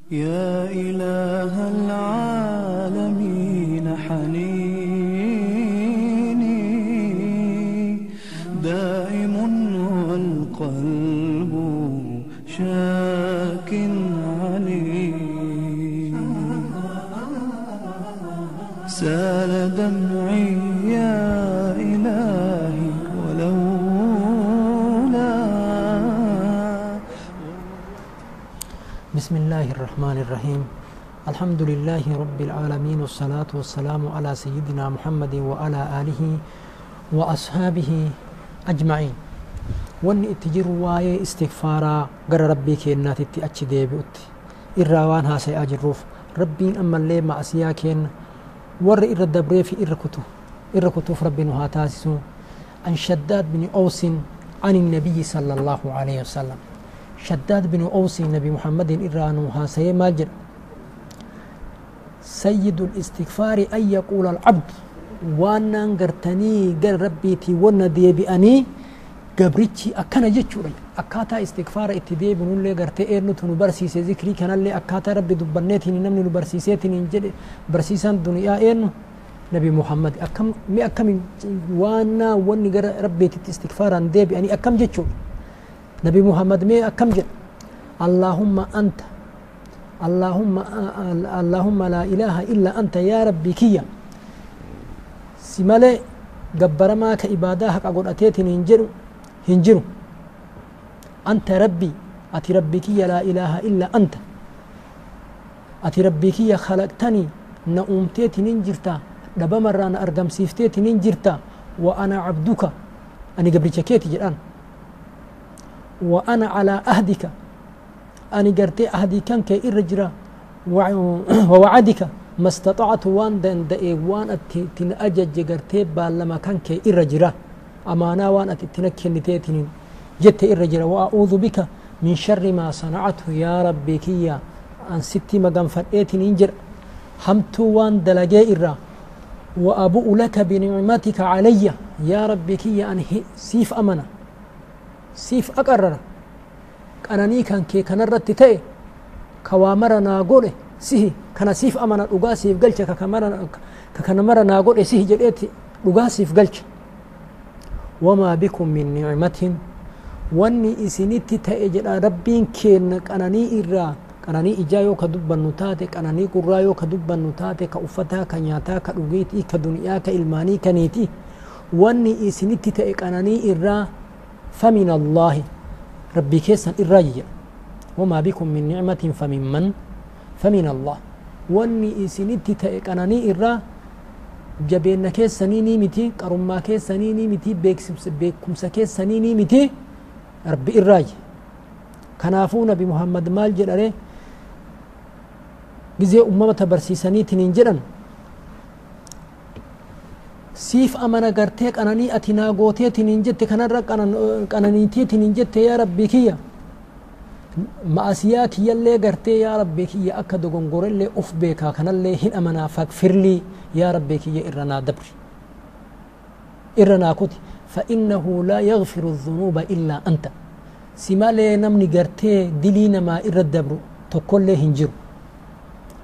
يا إله العالمين حنيني دائم والقلب شاك علي سال دمعي يا إلهي ولولا. بسم الله الرحمن الرحيم. الحمد لله رب العالمين، والصلاة والسلام على سيدنا محمد وعلى آله وأصحابه أجمعين. Wanni itti jiru waa'ee istigfaaraa gara Rabbii keenyaatitti achi deebi'utti irraa waan haasa'aa jirruuf, Rabbiin ammallee ma'asiyaa keenna warra irra dabree fi irra kutu irra kutuuf Rabbi nu haa taasisu. عن شداد بن أوس عن النبي صلى الله عليه وسلم. شداد بن أوس نبي محمد إرانو هاسي ماجر: سيد الاستغفار أن يقول العبد وانا غرتني قال ربي تي وانا دي بأني gabrichi akkana jechuudha. Akkaataa istigfaara itti deebinullee gartee eenyutu nu barsiise? Zikrii kanallee akkaataa Rabbi dubbanneetiin namni nu barsiiseetiin hin jedhe, barsiisaan duniyaa eenyu? Nabi Muhammad. Akkam mi akkami waana wanni gara Rabbiititti istigfaaraan deebi'anii akkam jechuudha? Nabi Muhammad mee akkam jedha? اللهم أنت اللهم اللهم لا إله إلا أنت، yaa Rabbii kiyya, si malee gabbaramaa ka ibaadaa haqa godhateetiin hin jedhu hin jiru. أنت ربي، ati Rabbii kiyya، لا إله إلا أنت، ati Rabbii kiyya، خلقتني، na uumteetiin hin jirta, dhabamarraa na argamsiifteetiin hin jirta، وأنا عبدك، ani gabricha keeti jedhaan، وأنا على عهدك، ani gartee ahdii kan kee irra jira، ووعدك ما استطعت، waan danda'e, waan ati ittiin ajajje gartee baallama kan kee irra jira, amaanaa waan ati ittiin kenniteetiin jette irra jira. وأعوذ بك من شر ما صنعت، yaa Rabbii kiyya, an sitti maganfadheetiin hin jedha hamtuu waan dalagee irraa. وأبوء لك بنعمتك علي، yaa Rabbii kiyya, an siif amana, siif aqarrara, qananii kan kee kanarratti ta'e ka waa mara naa godhe sihi, kana siif amana, dhugaa siif galcha, ka kana mara naa godhe sihi jedheeti dhugaa siif galcha. وما بكم من نعمة، wanni isinitti ta'e jedha Rabbiin keenna qananii irraa, qananii ijaa yoo ka dubbannu taate, qananii gurraa yoo ka dubbannu taate, ka uffataa, ka nyaataa, ka dhugiitii, ka duniyaa, ka ilmaanii, ka niitii, wanni isinitti ta'e qananii irraa فمن الله، Rabbii keessan irraa jedha. وما بكم من نعمة فمن من؟ فمن الله. Wanni isinitti ta'e qananii irraa jabeenna keessanii ni miti, qarummaa keessanii ni miti, beekumsa keessanii ni miti, Rabbi irraayi. Kanaafuu Nabi Muhammad maal jedhare gizee ummata barsiisaniitiin hin jedhan? Siif amana gartee qananii ati naa gooteetiin hin jette kanarra qananiiteetiin hin jette, yaa Rabbii kiyya, ma'asiyaa kiyyallee gartee, yaa Rabbii kiyya, akka dogongorellee uf beekaa, kanallee hin amanaa. فاغفر لي، yaa Rabbii kiyya, irra naa dabri, irra naa kuti. فإنه لا يغفر الذنوب إلا أنت، si malee namni gartee dilii namaa irra dabru tokkollee hin jiru.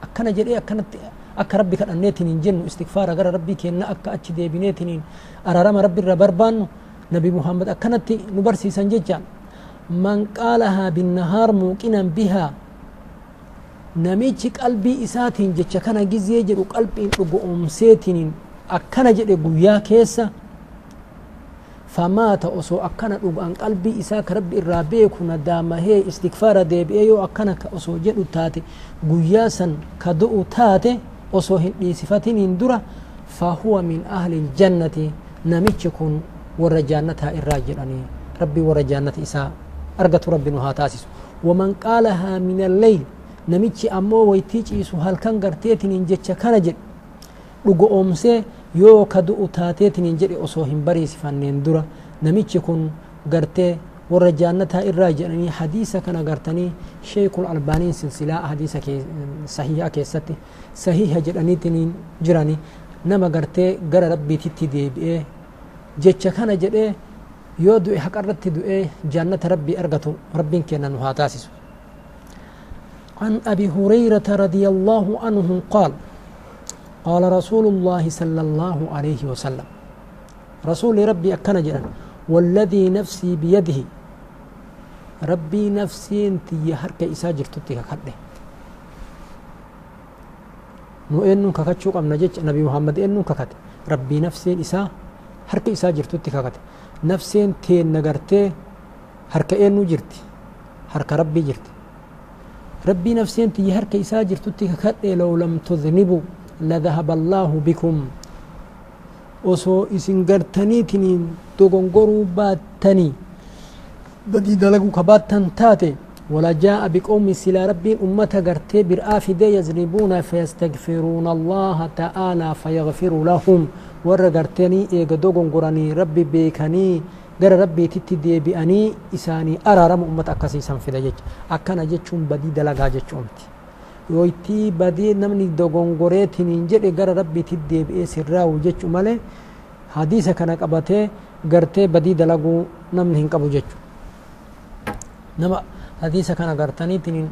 Akkana jedhee akkanatti akka Rabbi kadhanneetiin hin jennu, istigfaara gara Rabbii keenna akka achi deebineetiin araarama Rabbi irra barbaannu Nabi Muhammad akkanatti nu barsiisan jechaan. من قالها بالنهار موقنا بها، namichi qalbii isaatiin jecha kana gizee jedhu qalbiin dhugoomseetiin akkana jedhe guyyaa keessa, فمات، osoo akkana dhugaan qalbii isaa ka Rabbi irraa beeku nadaamahee istigfaara deebi'ee yoo akkana osoo jedhu taate, guyyaa san ka du'u taate osoo hin dhiisifatiniin dura, فهو من أهل الجنة، namichi kun warra jaannataa irraa jedhanii. Rabbi warra jaannata isaa argatu Rabbi nu haa taasisu. ومن قالها من الليل، namichi ammoo waytii ciisu halkan garteetiniin jecha kana jedhe dhugo oomsee yoo ka du'u taateetiniin jedhe osoo hin bariisifanneen dura, namichi kun gartee warra jaannataa irraa jedhanii. Hadiisa kana gartanii Sheekul Albaaniin silsilaa hadiisa sahiha keessatti sahiha jedhaniitiin jirani. Nama gartee gara Rabbiititti deebi'ee jecha kana jedhee yoo du'e haqarratti du'ee jaannata Rabbii argatu Rabbiin kenna nu haa taasisu. عن أبي هريرة رضي الله عنه قال قال رسول الله صلى الله عليه وسلم رسول ربي أكن جرا والذي نفسي بيده ربي نفسي انت يهرك إساجر تتك كده نو إنو ككتشو قم نجج نبي محمد إنو ككت ربي نفسي إسا هرك إساجر تتك كده نفسي انت نغرتي هرك إنو جرتي هرك ربي جرتي ربي نفسي انت يهرك إساجر تتك كده لو لم تذنبوا لذهب الله بكم osoo isin gartaniitiniin dogongoruu baattanii badii dalaguu ka baattan taate ولجاء بقوم سلا ربي أمة غرتي برآفدي يذنبون فيستغفرون الله تعالى فيغفر لهم ور غرتني إيغا دوغنغراني ربي بيكني غير ربي تتدي بأني إساني أرارم أمة أكاسي سنفدا جيش أكنا جيشون بدي دلغا جيشونتي ويتي بدي نمني دوغنغوريتين جدي غير ربي تدي بإي سراو جيشو مالي حديثة كان قبته غرتي بدي دلغو نمني هنقبو جيشو نما حديث كان غرتني تنين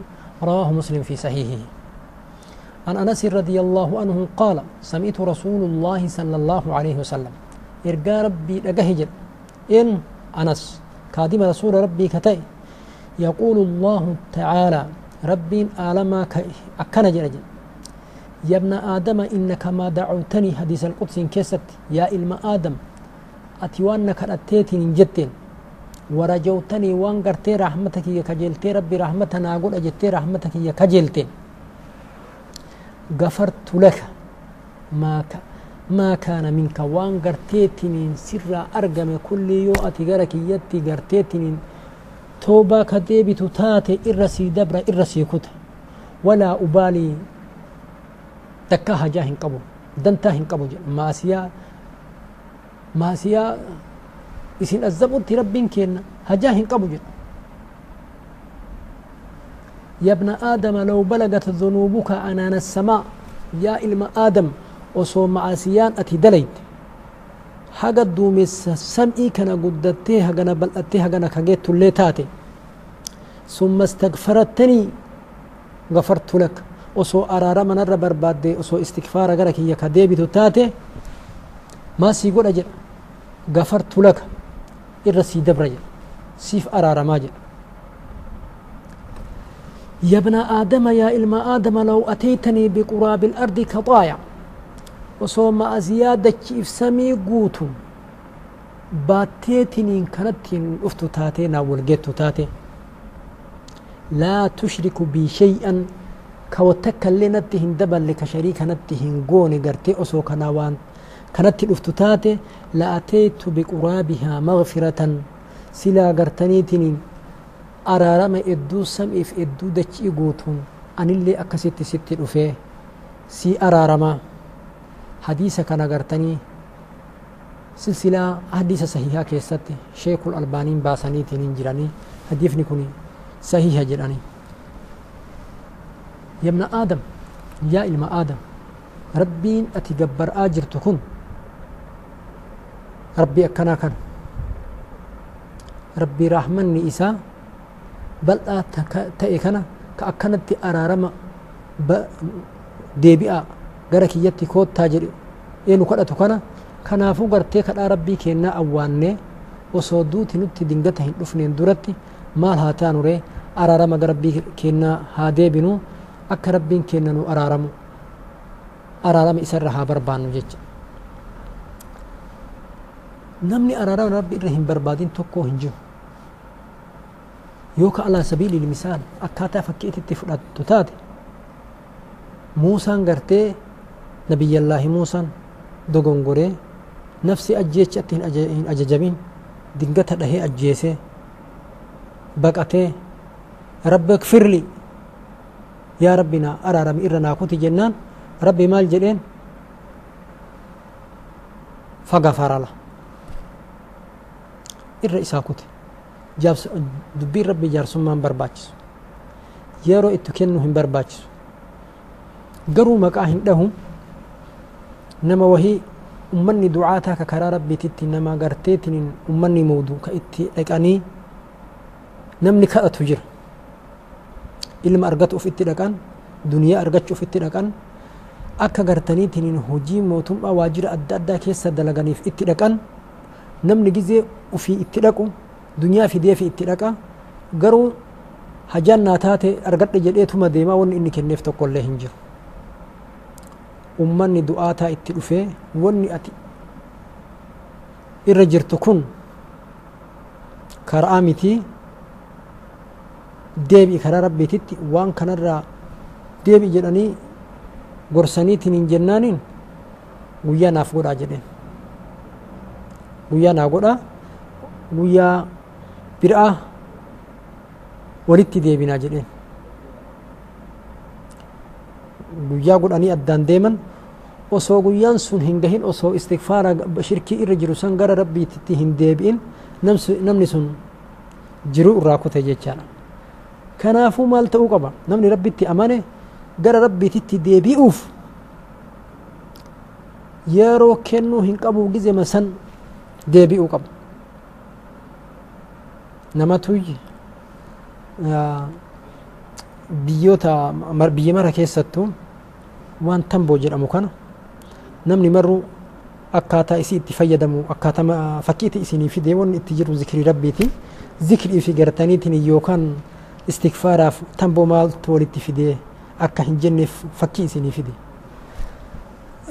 رواه مسلم في صحيحه. عن أنس رضي الله عنه قال سمعت رسول الله صلى الله عليه وسلم إرجى ربي لجهجل إن أنس كادم رسول ربي كتئ يقول الله تعالى ربي آلما أكن جرجل يا ابن آدم إنك ما دعوتني حديث القدس كست يا إلم آدم أتوانك أتيتني جتين ورجوتني وان غرتي رحمتك يا كجلتي ربي رحمتنا أقول أجتي رحمتك يا كجلتي غفرت لك ما كان منك وان غرتيتني سر أرقم كل يو أتغرك يتي غرتيتني توبة كديبت تاتي إرسي دبر إرسي كت ولا أبالي تكاها جاهن قبو دنتاهن قبو ماسيا إسين الزبط ربين كينا هجاهن قبو جد. يا ابن آدم لو بلغت ذنوبك عنان السماء يا إلم آدم وصو معاسيان أتي دليت حاجة دومس سمعي كان قدتي هجنا بلأتي هجنا كجيت الليتاتي ثم استغفرتني غفرت لك وصو أرارا من الربر بعد وصو استغفار غرك هي كديبي تاتي ما سيقول أجل غفرت لك الرسي دبرج سيف أرارا ماجل. يا ابن آدم يا إلم آدم لو أتيتني بقراب الأرض خطايا وصوم أزيادة إفسامي قوتو باتيتني كانت أفتو تاتي ناول تاتي لا تشرك بي شيئا كوتك اللي نتهن دبل لك شريك نتهن قوني قرتي أسو كناوان كانت الأفتو تاتي لأتيت بقرابها مغفرة سلا قرتنيتني أرارم إدو سمئف إدو دكي قوتون أن اللي أكست ست الأفيه سي أرارما حديث كان قرتني سلسلة حديث صحيحة كيست شيخ الألباني باساني تنين جراني حديثني كوني صحيحة جراني. يا ابن آدم يا إلما آدم ربين أتجبر آجر تكون ربي أكنا كان ربي رحمني إسا بل تأكنا كأكنت أرارما ديبئة غركي يتي كوت تاجر إنو كذا تكنا كنافو غرتي كذا ربي كنا أوانه وصدوت نت دينجته دفنين درتي مال هاتانوري أرارما ربي كنا هادي بنو أكربين كنا نو أرارمو أرارم إسرها بربانو جت نمني أرارم ربي إرهن بربادين توكو هنجو يوكا على سبيل المثال أكاتا فكيت التفرد تتاتي موسى غرتي نبي الله موسى دوغونغوري نفسي أجيتش أتهن أججبين دنگتا دهي أجيسي بقاتي رب اغفر لي يا ربنا أرارم إرنا كنت جنان ربي مال جلين فغفر له الرئيس كنت جاب دبي ربي جارسمان برباچس يرو اتكنو هم برباچس قرو مقاهن لهم نما وهي أمني دعاتك كرا ربي تتي نما قرتيتني أمني موضوع كإتي لكاني نمني كأتجر Ilma argatuuf itti dhaqan, duniyaa argachuuf itti dhaqan, akka gartaniitiin hojii mootummaa waajjira adda addaa keessa dalaganiif itti dhaqan. Namni gizee ufii itti dhaqu duniyaa fideefi itti dhaqa, garuu hajaan naa taate argadhe jedheetuma deemaa, wanni inni kenneef tokkollee hin jiru. Ummanni du'aataa itti dhufee wanni ati irra jirtu kun karaa miti, deebi'i karaa rabbiititti, waan kanarraa deebi'i jedhanii gorsaniitiin hin jennaaniin guyyaa naaf godhaa jedheen. Guyyaa naa godhaa, guyyaa biraa walitti deebinaa jedheen. Guyyaa godhanii addaan deeman. Osoo guyyaan sun hin gahin, osoo istigfaara shirkii irra jiru san gara rabbiititti hin deebi'in, namni sun jiruu irraa kute jechaadha. Kanaafuu maal ta'uu qaba? Namni rabbitti amane gara rabbiititti deebi'uuf yeroo kennuu hin qabu, gizema san deebi'uu qaba. Namatu biyyoota biyya mara keessattuu waan tamboo jedhamu kana namni marru akkaataa isii itti fayyadamu akkaataa fakkiitti isinii fidee, wanni itti jiru zikrii rabbiiti. Zikrii fi gartaniitiin yookaan istigfaaraaf tamboo maaltu walitti fidee akka hin jenneef fakkii isinii fide.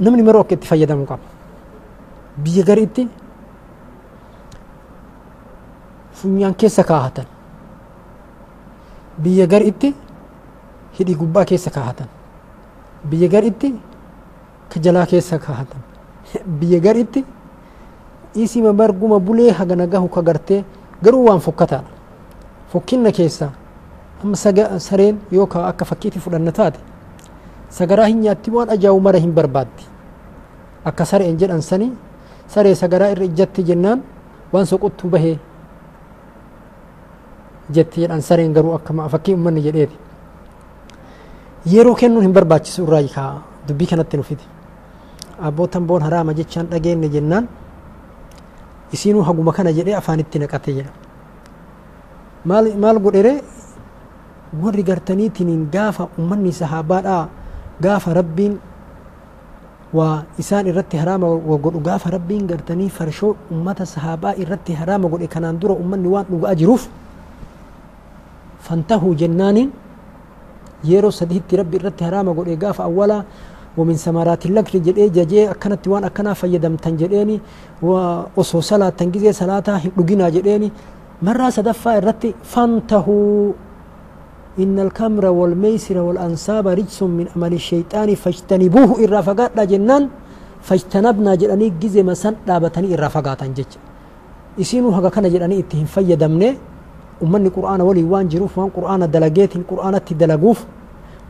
Namni maruu akka itti fayyadamu qaba. Biyya gariitti funyaan keessa kaahatan, biyya gariitti hidhii gubbaa keessa kaahatan, biyya gariitti jalaa keessa kaahatan, biyya gariitti isima barguma bulee hagana gahu ka gartee garuu waan fokkataadha. Fokkinna keessa amma sareen yookaan akka fakkiitti fudhanna taate sagaraa hin nyaatti, waan ajaa'u mara hin barbaaddi. Akka sareen jedhan sanii saree sagaraa irra ijjatti jennaan waan soqottuu bahee jetti jedhan sareen, garuu akka fakkii uummanni jedheeti. Yeroo kennuun hin barbaachisu irraa kaa dubbii kanatti nu fide. Abboo tamboon haraama jechaan dhageenye jennaan isiinuu haguma kana jedhee afaanitti naqate jedha. Maal maal godhere? Warri gartaniitiin gaafa uummanni sahaabaadhaa gaafa rabbiin waa isaan irratti haraama godhu, gaafa rabbiin gartanii farshoo ummata sahaabaa irratti haraama godhe, kanaan dura ummanni waan dhugaa jiruuf fantahuu jennaaniin yeroo sadiitti rabbi irratti haraama godhe. Gaafa awwalaa ومن ثمرات الأكل jedhee jajee, akkanatti waan akkanaa fayyadamtan jedheeni, osoo salaattan gizee salaataa hin dhuginaa jedheeni. Marraa sadaffaa irratti فانتهوا إن الخمر والميسر والأنصاب رجس من عمل الشيطان فاجتنبوه irraa fagaadhaa jennaan فاجتنبنا jedhanii gizema san dhaabatanii irraa fagaatan jecha. Isiinuu haga kana jedhanii itti hin fayyadamne. Ummanni qur'aana waliin waan jiruuf, waan qur'aana dalageetiin qur'aanatti dalaguuf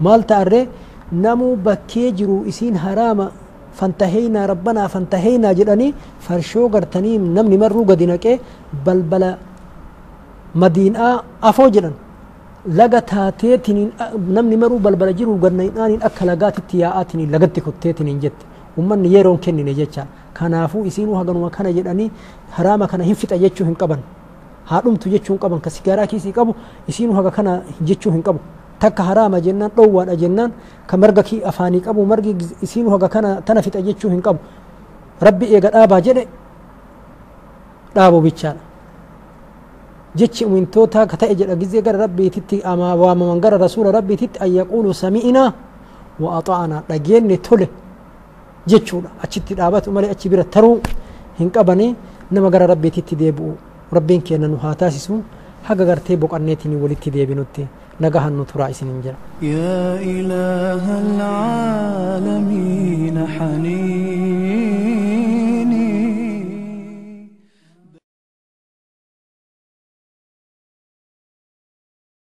maal ta'arree, namuu bakkee jiru isiin haraama فانتهينا ربنا فانتهينا jedhanii farshoo gartanii namni marruu gadi naqee balbala madiinaa afoo jedhan laga taateetiniin namni maruu balbala jiru gannaynaaniin akka lagaatitti yaa'aatiniin lagatti kutteetiniin jette. Ummanni yeroon kennine jecha. Kanaafuu isiinuu haganuma kana jedhanii haraama kana hin fixa jechuu hin qaban, haadhumtu jechuu hin qaban. Ka sigaaraa kiisii qabu isiinuu haga kana jechuu hin qabu. Takka haraama jennaan, dhoowwaadha jennaan, ka marga afaanii qabu margi isiinuu haga kana tana fixa jechuu hin qabu. Rabbi eega dhaabaa jedhe dhaabuu bichaadha. Jechi umintootaa ka ta'e jedha gizee gara rabbiititti waamaman, gara rasuula rabbiititti, أن يقولوا سمعنا وأطعنا, dhageenne tole jechuudha. Achitti dhaabatu malee achi bira taruu hin qabanii. Nama gara rabbiititti deebi'u rabbiin keenya nu haa taasisu. Haga gartee boqanneetiin walitti deebinutti nagahan nu turaa isiniin jira. يا إله العالمين حنيني.